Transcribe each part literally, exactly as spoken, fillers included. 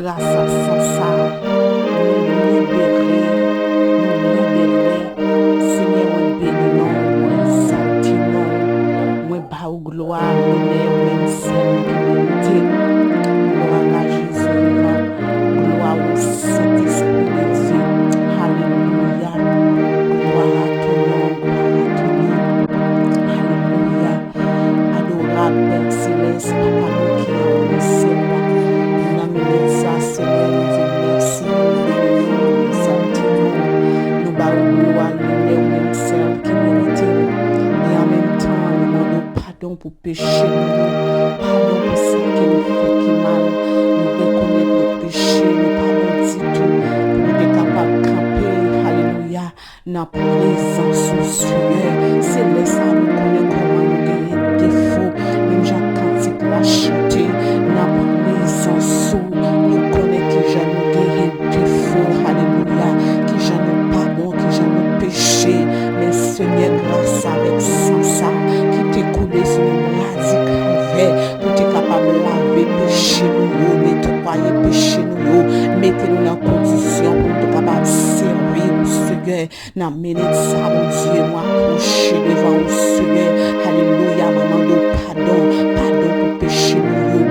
Gras a san sa, nou libere, nou libere. Senyè, mwen beni non w, mwen egzalti non w, mwen ba ou glwa, lonè, ou menm sèl ki merite. Glwa a Jezi vivan, glwa o Sentespri de Dye. Alelouya. Glwa a ton non, glwa a ton non. Alelouya. Adorab Pè Selès, Papa nou ki anwo nan syèl la, nan minit sa, Senyè, nou di w mèsi, nou beni non w, nou egzalti non w, nou ba ou glwa, lonè, ou menm sèl ki merite l. E an menm tan, nou mande w padon pou peche nou yo, padon pou sa ke nou fè ki mal. Nou rekonèt nou peche, nou pa bon ditou, pou nou te kapab kanpe, alelouya, nan prezans ou, Senyè. Se lè sa a nou konnen kòman nou genyen defo. Menm jan kantik la chante, nan prezans ou, nou konnen kijan nou genyen defo. Alelouya. Kijan nou pa bon, kijan nou peche. Men, Senyè, gras avèk san sa ki te koule sou bra di Kalvè, pou te kapab lave peche nou yo, netwaye peche nou yo, mete nou nan kondisyon pou nou te kapab sèvi ou, Senyè. Nan minit sa, Bondye, nou apwoche devan ou, Senyè. Alelouya, mwen mande w padon, padon pou peche nou yo,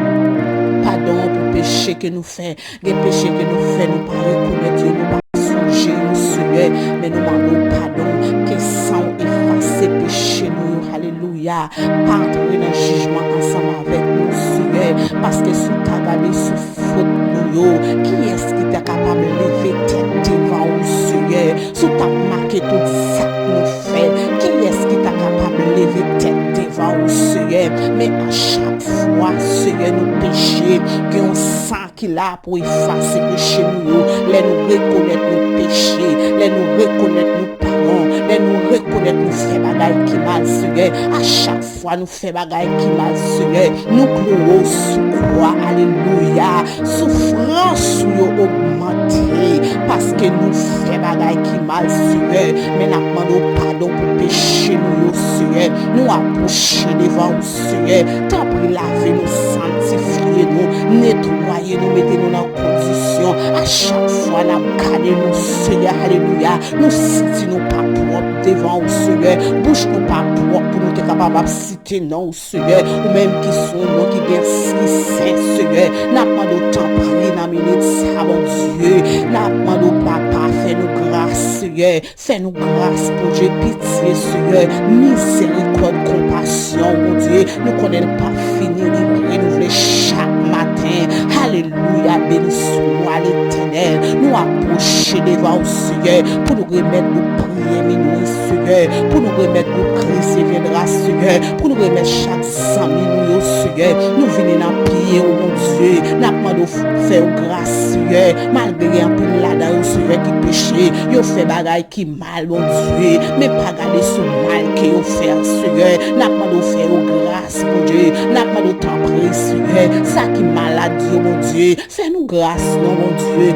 padon pou peche ke nou fè. Gen peche ke nou fè, nou pa rekonèt yo, nou pa sonje yo, Senyè. Men nou mande w padon, ke san w efase peche nou yo. Alelouya. Pa antre nan jijman ansanm avèk nou, Senyè, paske si w ta gade sou fot nou yo, kiyès ki ta kapab leve tèt devan ou, Senyè? Si w t ap make tout sa k nou fè, kiyès ki ta kapab leve tèt devan ou, Senyè? Men a chak fwa, Senyè, nou peche, gen yon san ki la pou efase peche nou yo. Lè nou rekonèt nou peche, lè nou rekonèt nou pa bon, lè nou rekonèt nou fè bagay ki mal, Senyè, a chak fwa nou fè bagay ki mal, Senyè, nou klouwe w sou kwa. Alelouya. Soufrans ou yo ogmante paske nou fè bagay ki mal, Senyè. Men n ap mande w padon pou peche nou yo, Senyè. Nou apwoche devan ou, Senyè. Tanpri, lave nou, sanntifye nou, netwaye nou, mete nou nan kondisyon. A chak fwa n ap gade nou, Senyè, alelouya, nou santi nou pa pwòp devan ou, Senyè. Bouch nou pa pwòp pou nou te kapab ap site non ou, Senyè. Ou menm ki se yon non ki gen ki sen, Senyè. N ap mande w tanpri nan minit sa, Bondye. N ap mande w, Papa, fè nou gras, Senyè. Fè nou gras, Bondye, pitye, Senyè, mizerikòd, konpasyon, Bondye. Nou konnen l p ap fini, li renouvle chak maten. Alelouya, beni swa Letènèl. Nou apwoche devan ou, Senyè, pou nou remèt nou priyè minwi, Senyè, pou nou remèt nou Christ viendra, Senyè, pou nou remèt chak zanmi nou yo, Senyè. Nou vini nan pye w, Bondye. N ap mande w fè yo gras, Senyè. Malgre gen anpil ladan yo, Senyè, ki peche, yo fè bagay ki mal, Bondye. Men pa gade sou mal ke yo fè a, Senyè. N ap mande w fè yo gras, Bondye. N ap mande w tanpri, Senyè. Sa ki malad yo, Bondye, fè nou gras, non, Bondye.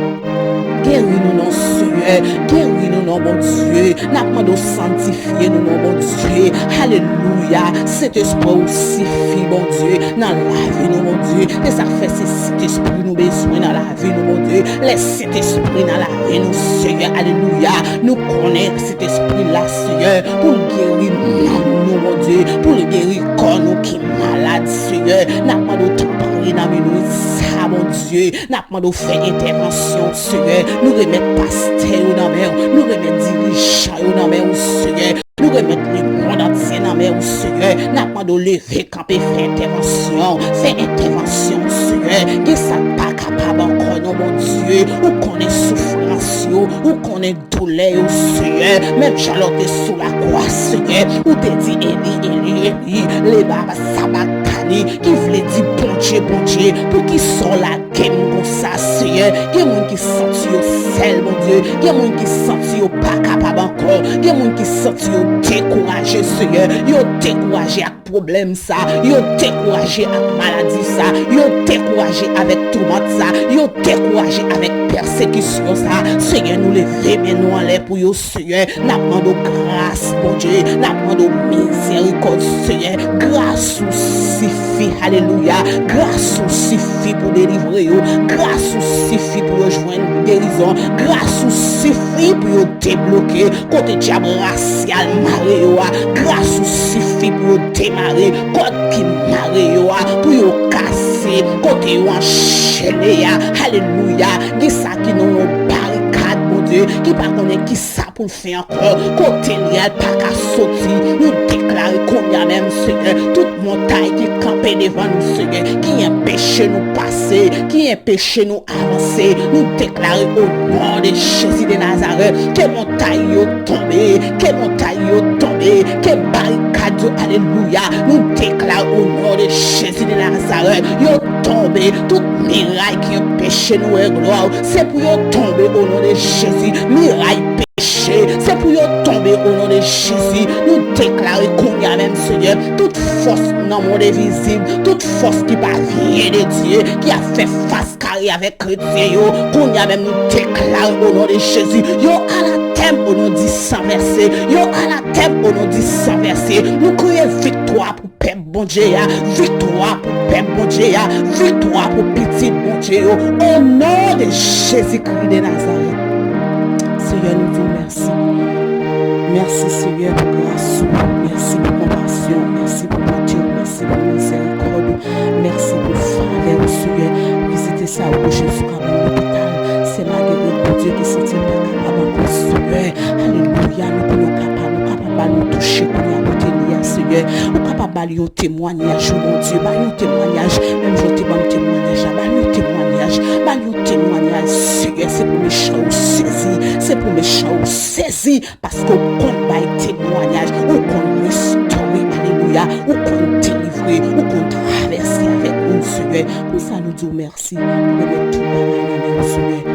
Geri nou, non, Senyè. Geri nou, non, Bondye. N ap mande w sanntifye nou, non, Bondye. Alelouya. Sentespri w sifi, Bondye, nan lavi nou, Bondye. Se sa k fè se Sentespri nou bezwen nan lavi nou, Bondye. Lè Sentespri nan lavi nou, Senyè, alelouya, nou konnen Sentespri la, Senyè, pou l geri nanm nou, Bondye, pou l geri kò nou ki malad, Senyè. N ap mande w tanpri nan minit sa, Bondye. N ap mande w fè entèvansyon, Senyè. Nou remèt pastè yo nan men w. Nou remèt dirijan yo nan men w, Senyè. Nou remèt lemonn antye nan men w, Senyè. N ap mande w leve kanpe, fè entèvansyon. Fè entèvansyon, Senyè. Gen sa k pa kapab ankò, non, Bondye. Ou konnen soufrans yo. Ou konnen doulè yo, Senyè. Menm jan lè w te sou lakwa, Senyè, ou te di, Eli, Eli, Eli, lema sabakthani, ki vle di, Bondye, Bondye, poukisa w lage m konsa, Senyè? Gen moun ki santi yo sèl, Bondye. Gen moun ki santi yo pa kapab ankò. Gen moun ki santi yo dekouraje, Senyè. Yo dekouraje ak pwoblèm sa, yo dekouraje ak maladi sa, yo dekouraje avèk toumant sa, yo dekouraje avèk pèsekisyon sa. Senyè, nou leve men nou anlè pou yo, Senyè. N ap mande w gras, Bondye. N ap mande w mizerikòd, Senyè. Gras ou sifi, alelouya. Gras ou sifi pou delivre yo. Gras ou sifi pou yo jwenn gerizon. Gras ou sifi pou yo debloke kote dyab rasyal mare yo a. Gras ou sifi pou yo demare kòd ki mare yo a, pou yo kase kote yo anchene a. Alelouya. Gen sa ki nan yon barikad, Bondye, ki pa konnen ki sa pou l fè ankò. Kote l ye a, l pa ka soti. Nou deklare kounye a menm, Senyè, tout montay ki kanpe devan nou, Senyè, ki anpeche nou pase, ki anpeche nou avanse. Nou deklare o non de Jezi de Nazarèt, ke montay yo tonbe, ke montay yo tonbe, ke barikad yo, alelouya. Nou deklare o non de Jezi de Nazarèt, yo tonbe. Tout miray ki anpeche nou wè glwa w, se pou yo tonbe o non de Jezi. Miray peche, se pou yo tonbe o non de Jezi. Nou deklare kounye a menm, Senyè, tout fòs nan mond envizib, tout fòs ki pa vyen de Dye, ki ap fè fas kare avèk kretyen yo, kounye a menm nou deklare o non de Jezi, yo anatèm o non di san vèse, yo anatèm o non di san vèse. Nou kriye viktwa pou pèp Bondye a, viktwa pou pèp Bondye a, viktwa pou pitit Bondye yo, o non de Jezikri de Nazarèt. Senyè, nou di w mèsi. Mèsi, Senyè, pou gras ou. Mèsi pou konpasyon w. Mèsi pou bonte w. Mèsi pou mizerikòd ou. Mèsi pou favè w, Senyè. Vizite sa ou kouche sou kabann lopital. Sè Magerit, Bondye, ki santi l pa kapab ankò, Senyè. Alelouya, nou konnen w kapab. Ou kapab ba l yon touche kounye a kote l ye a, Senyè. Ou kapab ba l yon temwayaj, o Bondye. Ba l yon temwayaj. Menm jan w te ban m temwayaj la, ba l yon temwayaj. Ba l yon temwayaj, Senyè. Se pou mechan yo sezi. Se pou mechan yo sezi. Paske w konn bay temwayaj, ou konn restore, alelouya, ou konn delivre, ou konn travèse avèk moun, Senyè. Pou sa, nou di w mèsi, nou remèt tout bagay nan men w, Senyè.